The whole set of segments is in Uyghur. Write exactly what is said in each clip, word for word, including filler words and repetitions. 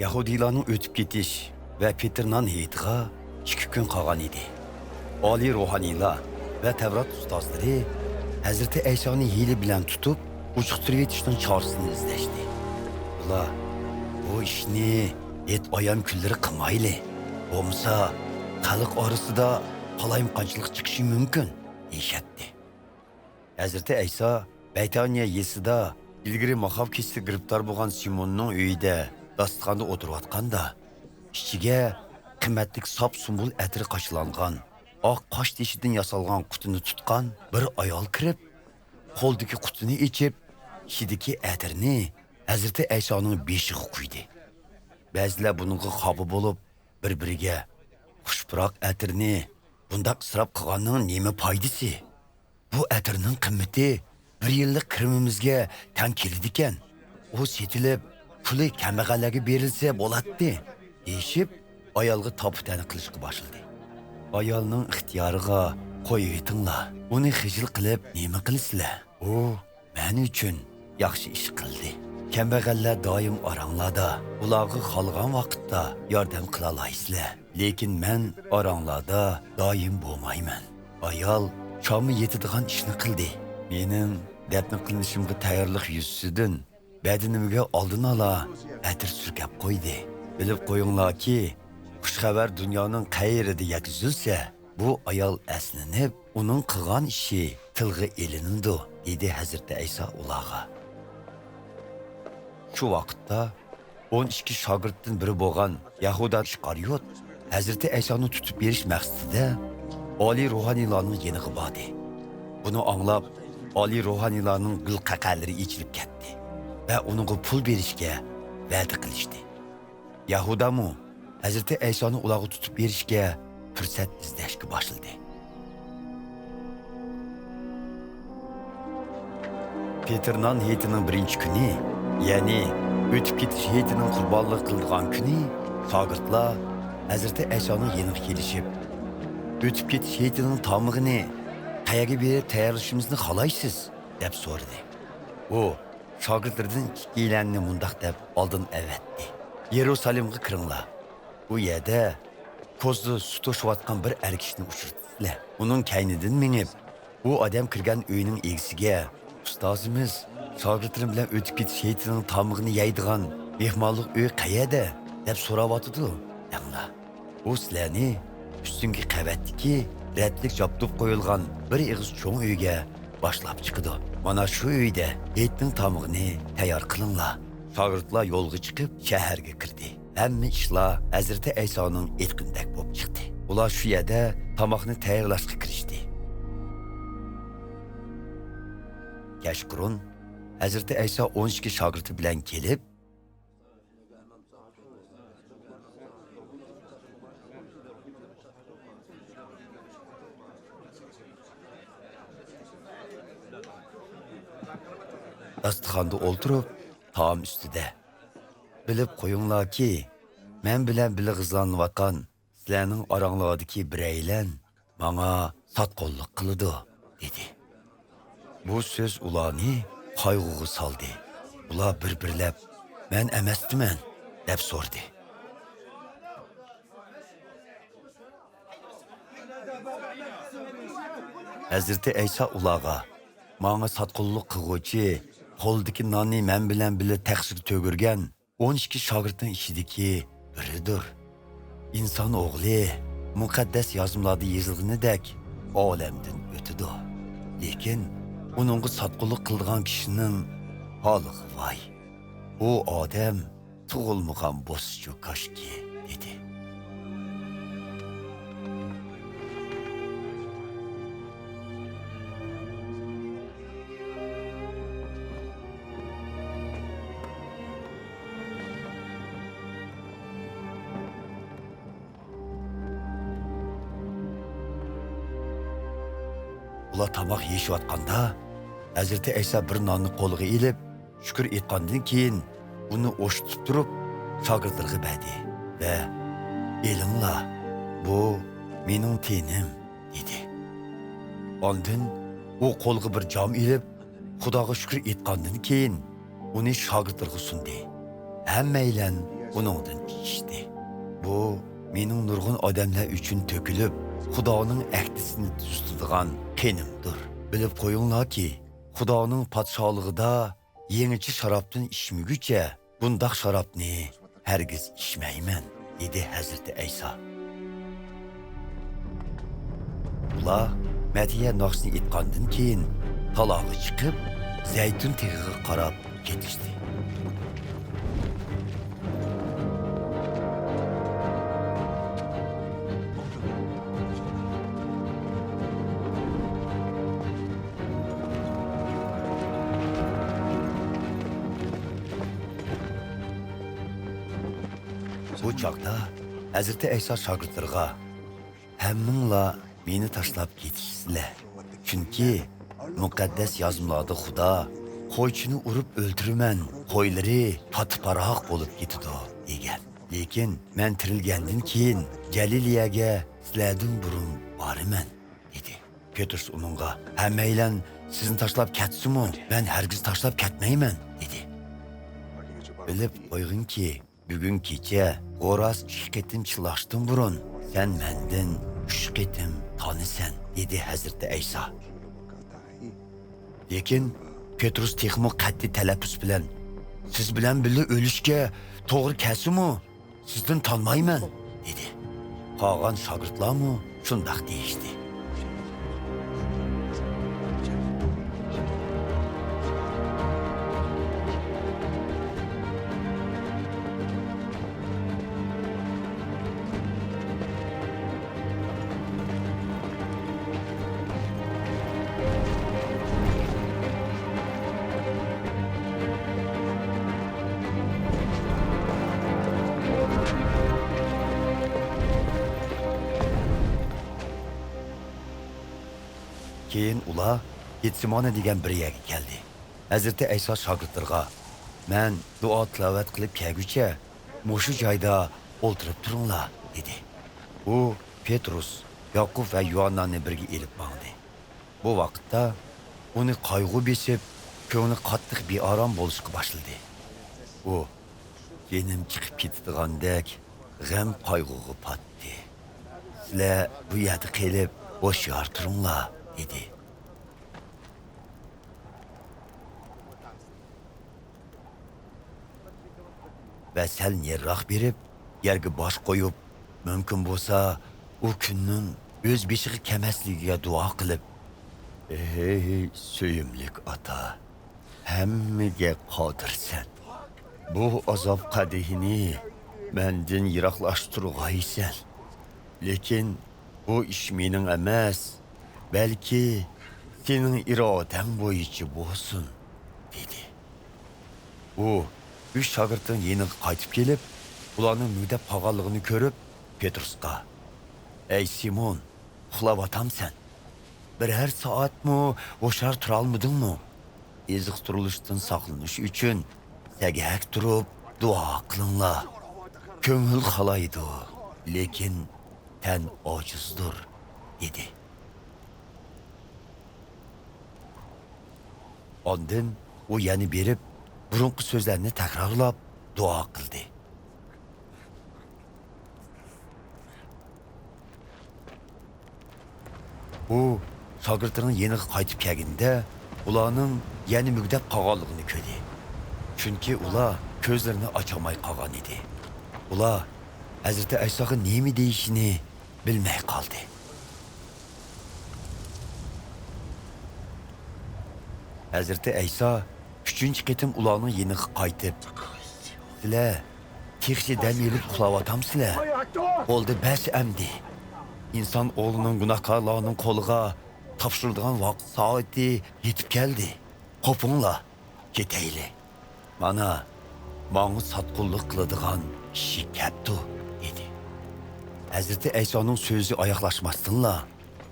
يەھۇدىيلارنىڭ ئۆتۈپ كېتىش ۋە پېتىر نان ھېيتىغا ئىككى كۈن قالغان ئىدى. ئالىي روھانىيلار ۋە تەۋرات ئۇستازلىرى ھەزرىتى ئەيسانى ھىيلە بىلەن تۇتۇپ، ئۇچۇقتۇرۇۋېتىشنىڭ چارىسىنى ئىزدەشتى. ئۇلار، «بۇ ئىشنى ھېيت-ئايام كۈنلىرى قىلمايلى، بولمىسا خەلق ئارىسىدا قالايمىقانچىلىق چىقىشى مۇمكىن» دېيىشەتتى. ھەزرىتى ئەيسا بەيتانىيە يېزىسىدا ئىلگىرى ماخاف كېسىلىگە گىرىپتار بولغان سىموننىڭ ئۆيىدە داستىخاندا ئولتۇرۇۋاتقاندا، ئىچىگە قىممەتلىك ساپسۇمبۇل ئەتىرى قاچىلانغان، ئاق قاشتېشىدىن ياسالغان قۇتىنى تۇتقان بىر ئايال كىرىپ، قولىدىكى قۇتىنى ئېچىپ، ئىچىدىكى ئەتىرنى ھەزرىتى ئەيسانىڭ بېشىغا قۇيدى. بەزىلەر بۇنىڭغا خاپا بولۇپ، بىر-بىرىگە، «خۇش پۇراق ئەتىرنى بۇنداق ئىسراپ قىلغاننىڭ نېمە پايدىسى؟ بۇ ئەتىرنىڭ قىممىتى بىر يىللىق كىرىمىمىزگە تەڭ كېلىدىكەن. ئۇ سېتىلىپ، پۇلى كەمبەغەللەرگە بېرىلسە بولاتتى» دېيىشىپ، ئايالغا تاپا-تەنە قىلىشقا باشلىدى. ئايالنىڭ ئىختىيارىغا قويۇۋېتىڭلار. ئۇنى خىجىل قىلىپ نېمە قىلىسىلەر؟ ئۇ مەن ئۈچۈن ياخشى ئىش قىلدى. كەمبەغەللەر دائىم ئاراڭلاردا، ئۇلارغا خالىغان ۋاقىتتا ياردەم قىلالايسىلەر. لېكىن مەن ئاراڭلاردا دائىم بولمايمەن. ئايال چامى يېتىدىغان ئىشنى قىلدى. مېنىڭ دەپنە قىلىنىشىمغا تەييارلىق يۈزىسىدىن بەدىنىمگە ئالدىن ئالا ئەتىر سۈركەپ قويدى. بىلىپ قويۇڭلاركى، خۇش خەۋەر دۇنيانىڭ قەيىرىدە يەتكۈزۈلسە، بۇ ئايال ئەسلىنىپ، ئۇنىڭ قىلغان ئىشى تىلغا ئېلىنىدۇ، دېدى ھەزرىتى ئەيسا ئۇلارغا. شۇ ۋاقىتتا ئون ئىككى شاگىرتتىن بىرى بولغان يەھۇدا ئىسقارىيوت ھەزرىتى ئەيسانى تۇتۇپ بېرىش مەقسىتىدە ئالىي روھانىيلارنىڭ يېنىغا باردى. بۇنى ئاڭلاپ، ئالىي روھانىيلارنىڭ گۈل قەقەلىرى ئېچىلىپ كەتتى ۋە ئۇنىڭغا پۇل بېرىشكە ۋەدە قىلىشتى. يەھۇدامۇ ھەزرىتى ئەيسانى ئۇلارغا تۇتۇپ بېرىشكە پۇرسەت ئىزدەشكە باشلىدى. پېتىر نان ھېيتىنىڭ بىرىنچى كۈنى، يەنى ئۆتۈپ كېتىش ھېيتىنىڭ قۇربانلىق قىلىدىغان كۈنى، شاگىرتلار ھەزرىتى ئەيسانىڭ يېنىغا كېلىشىپ، «ئۆتۈپ كېتىش ھېيتىنىڭ تامىقىنى قەيەرگە بېرىپ تەييارلىشىمىزنى خالايسىز؟» دەپ سورىدى. ئۇ شاگىرتلىرىدىن ئىككىيلەننى مۇنداق دەپ ئالدىن ئەۋەتتى: «يېرۇسالېمغا كىرىڭلار. بۇ يەردە كوزىدا سۈت توشۇۋاتقان بىر ئەر كىشىنى ئۇچرىتىسىلەر. ئۇنىڭ كەينىدىن مېڭىپ، بۇ ئادەم كىرگەن ئۆينىڭ ئىگىسىگە، ئۇستازىمىز شاگىرتلىرىم بىلەن ئۆتۈپ كېتىش ھېيتىنىڭ تامىقىنى يەيدىغان مېھمانلىق ئۆي قەيەردە دەپ سوراۋاتىدۇ، دەڭلار. ئۇ سىلەرنى ئۈستۈنكى قەۋەتتىكى رەتلىك ياپتۇرۇپ قويۇلغان بىر ئېغىز چوڭ ئۆيگە باشلاپ چىقىدۇ. مانا شۇ ئۆيدە ھېيتنىڭ تامىقىنى تەييار قىلىڭلار.» شاگىرتلار يولغا چىقىپ، شەھەرگە كىردى. ھەممە ئىشلار ھەزرىتى ئەيسانىڭ ئېيتقىنىدەك بولۇپ چىقتى. ئۇلار شۇ يەردە تاماقنى تەييارلاشقا كىرىشتى. كەچقۇرۇن ھەزرىتى ئەيسا ئون ئىككى شاگىرتى بىلەن كېلىپ، داستىخاندا ئولتۇرۇپ، تائام ئۈستىدە، «بىلىپ قويۇڭلاركى، مەن بىلەن بىللە غىزالىنىۋاتقان سىلەرنىڭ ئاراڭلاردىكى بىرەيلەن ماڭا ساتقۇنلۇق قىلىدۇ» دېدى. بۇ سۆز ئۇلارنى قايغۇغا سالدى. ئۇلار بىر-بىرلەپ، «مەن ئەمەستىمەن؟» دەپ سورىدى. ھەزرىتى ئەيسا ئۇلارغا، «ماڭا ساتقۇنلۇق قىلغۇچى قولىدىكى ناننى مەن بىلەن بىللە تەخسىگە تۆگۈرگەن ئون ئىككى شاگىرتنىڭ ئىچىدىكى بىرىدۇر. ئىنسان ئوغلى مۇقەددەس يازمىلاردا يېزىلغىنىدەك ئالەمدىن ئۆتىدۇ. لېكىن ئۇنىڭغا ساتقۇنلۇق قىلىدىغان كىشىنىڭ ھالىغا ۋاي! ئۇ ئادەم تۇغۇلمىغان بولسىچۇ كاشكى» دېدى. ئۇلار تاماق يېيىشىۋاتقاندا، ھەزرىتى ئەيسا بىر ناننى قولىغا ئېلىپ، شۈكۈر ئېيتقاندىن كېيىن، ئۇنى ئوشتۇتۇپ تۇرۇپ، شاگىرتلىرىغا بەردى ۋە، «ئېلىڭلار، بۇ مېنىڭ تېنىم» دېدى. ئاندىن ئۇ قولىغا بىر جام ئېلىپ، خۇداغا شۈكۈر ئېيتقاندىن كېيىن، ئۇنى شاگىرتلىرىغا سۇندى. ھەممەيلەن ئۇنىڭدىن ئىچىشتى. بۇ مېنىڭ نۇرغۇن ئادەملەر ئۈچۈن تۆكۈلۈپ، خۇدانىڭ ئەھدىسىنى تۈزىتىدىغان قېنىمدۇر. بىلىپ قويۇڭلاركى، خۇدانىڭ پادىشاھلىقىدا يېڭىچە شارابتىن ئىچمىگۈچە، بۇنداق شارابنى ھەرگىز ئىچمەيمەن، دېدى ھەزرىتى ئەيسا. ئۇلار مەدھىيە ناخشىسىنى ئېيتقاندىن كېيىن، تالاغا چىقىپ، زەيتۇن تېغىغا قاراپ كېتىشتى. بۇ چاغدا ھەزرىتى ئەيسا شاگىرتلىرىغا، «ھەممىڭلار مېنى تاشلاپ كېتىشىسىلەر. چۈنكى مۇقەددەس يازمىلاردا خۇدا، 'قويچىنى ئۇرۇپ ئۆلتۈرىمەن، قويلىرى پاتىپاراق بولۇپ كېتىدۇ' دېگەن. لېكىن مەن تىرىلگەندىن كېيىن گەلىلىيەگە سىلەردىن بۇرۇن بارىمەن» دېدى. پېترۇس ئۇنىڭغا، «ھەممەيلەن سىزنى تاشلاپ كەتسىمۇ، مەن ھەرگىز تاشلاپ كەتمەيمەن» دېدى. بىلىپ قويغىنكى، بۈگۈن كېچە غوراس ئىككى قېتىم چىللاشتىن بۇرۇن، سەن مەندىن ئۈچ قېتىم تانىسەن، دېدى ھەزرىتى ئەيسا. لېكىن پېترۇس تېخىمۇ قەتئىي تەلەپپۇز بىلەن، سىز بىلەن بىللە ئۆلۈشكە توغرا كەلسىمۇ، سىزدىن تانمايمەن، دېدى. قالغان شاگىرتلارمۇ شۇنداق دېيىشتى. كېيىن ئۇلار گېتسېمانە دېگەن بىر يەرگە كەلدى. ھەزرىتى ئەيسا شاگىرتلىرىغا، «مەن دۇئا تىلاۋەت قىلىپ كەلگۈچە، مۇشۇ جايدا ئولتۇرۇپ تۇرۇڭلار» دېدى. ئۇ پېترۇس، ياقۇپ ۋە يۇھاننانى بىرگە ئېلىپ ماڭدى. بۇ ۋاقىتتا ئۇنى قايغۇ بېسىپ، كۆڭلى قاتتىق بىئارام بولۇشقا باشلىدى. ئۇ، «جېنىم چىقىپ كېتىدىغاندەك غەم-قايغۇغا پاتتى. سىلەر بۇ يەردە قېلىپ، ھوشيار تۇرۇڭلار» دېدى. ۋە سەل نېرىراق بېرىپ، يەرگە باش قويۇپ، مۇمكىن بولسا، ئۇ كۈننىڭ ئۆز بېشىغا كەلمەسلىكىگە دۇئا قىلىپ، «ئەي سۆيۈملۈك ئاتا، ھەممىگە قادىرسەن. بۇ ئازاب قەدىھىنى مەندىن يىراقلاشتۇرغايسەن. لېكىن بۇ ئىش مېنىڭ ئەمەس، بەلكى سېنىڭ ئىرادەڭ بويىچە بولسۇن» دېدى. ئۇ ئۈچ شاگىرتىنىڭ يېنىغا قايتىپ كېلىپ، ئۇلارنىڭ مۈگدەپ قالغانلىقىنى كۆرۈپ، پېترۇسقا، «ئەي سىمون، ئۇخلاۋاتامسەن؟ بىرەر سائەتمۇ ھوشيار تۇرالمىدىڭمۇ؟ ئېزىقتۇرۇلۇشتىن ساقلىنىش ئۈچۈن سەگەك تۇرۇپ دۇئا قىلىڭلار. كۆڭۈل خالايدۇ، لېكىن تەن ئاجىزدۇر» دېدى. ئاندىن ئۇ يەنە بېرىپ، بۇرۇنقى سۆزلەرنى تەكرارلاپ دۇئا قىلدى. ئۇ شاگىرتلىرىنىڭ يېنىغا قايتىپ كەلگىنىدە، ئۇلارنىڭ يەنە مۈگدەپ قالغانلىقىنى كۆردى. چۈنكى ئۇلار كۆزلىرىنى ئاچالماي قالغان ئىدى. ئۇلار ھەزرىتى ئەيساغا نېمە دېيىشىنى بىلمەي قالدى. ھەزرىتى ئەيسا ئۈچىنچى قېتىم ئۇلارنىڭ يېنىغا قايتىپ، سىلەر تېخىچە دەم ئېلىپ ئۇخلاۋاتامسىلەر؟ بولدى، بەس ئەمدى. ئىنسان ئوغلىنىڭ گۇناھكارلارنىڭ قولىغا تاپشۇرۇلىدىغان ۋاقىت سائىتى يېتىپ كەلدى. قوپۇڭلار، كېتەيلى. مانا، ماڭا ساتقۇنلۇق قىلىدىغان كىشى كەپتۇ، دېدى. ھەزرىتى ئەيسانىڭ سۆزى ئاياغلاشماستىنلا،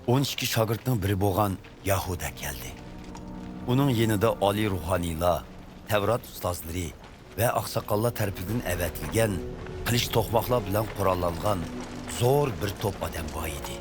ئون ئىككى شاگىرتنىڭ بىرى بولغان يەھۇدە كەلدى. ئۇنىڭ يېنىدا ئالىي روھانىيلار، تەۋرات ئۇستازلىرى ۋە ئاقساقاللار تەرىپىدىن ئەۋەتىلگەن قىلىچ توقماقلار بىلەن قوراللانغان زور بىر توپ ئادەم بار ئىدى.